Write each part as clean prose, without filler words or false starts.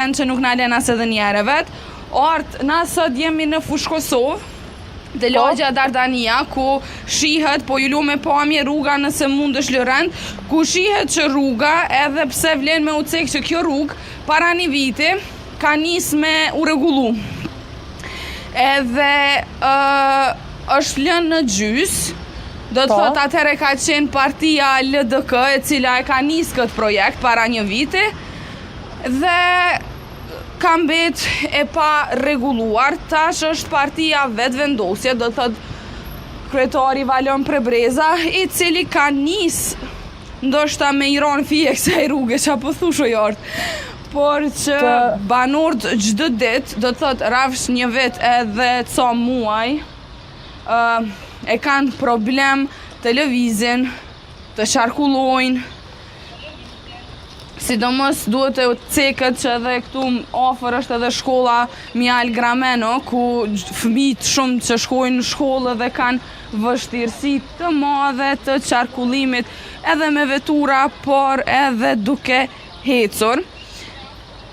Që nuk na lën as edhe një herë vet. Art, na sot jemi në Fushë Kosovë, te Po. lagja Dardania, ku shihet, po ju lu me pamje rruga nëse mundesh Lorent, ku shihet që rruga, edhe pse vlen me u cek që kjo rrugë, para një viti, ka nis me u rregullu. Edhe ë është lënë në gjys, do të Po. thotë atëherë ka qenë partia LDK e cila e ka nis këtë projekt para një viti, dhe ka mbet e pa rregulluar. Tash është partia Vetëvendosje, do të thotë kryetari Valon Prebreza, i cili ka nis ndoshta me i ron fije kësaj rruge, që po thush o jart. Por që Të- banorët çdo ditë, do të thotë rafsh një vit edhe ca muaj, ë, e kanë problem të lëvizin, të qarkullojnë, Sidomos duhet e cekët që edhe këtu afër është edhe shkolla Mihal Grameno, ku fëmijët shumë që shkojnë në shkollë dhe kanë vështirësi të madhe të qarkullimit edhe me vetura, por edhe duke hecur.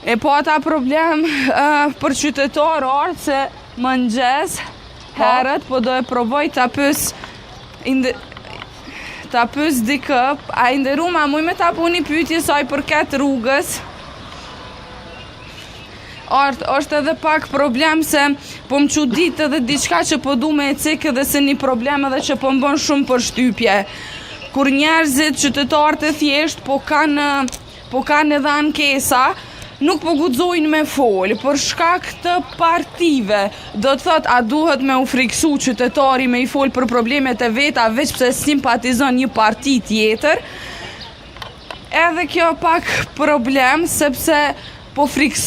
E pata problem uh, për qytetar artë se mëngjes herët, po do e provoj ta pys inde, ta pys dikë, a i nderum, a muj me ta bu një pyetje sa i përket rrugës? Art, është edhe pak problem se po më çudit edhe diçka që po du me e cek edhe se një problem edhe që po më bën shumë përshtypje. Kur njerëzit, qytetarët e thjesht po kanë po kanë edhe ankesa, nuk po guxojnë me fol për shkak të partive. Do të thot, a duhet me u friksu qytetari me i fol për problemet e veta veç pse simpatizon një parti tjetër? Edhe kjo pak problem sepse po friksohen.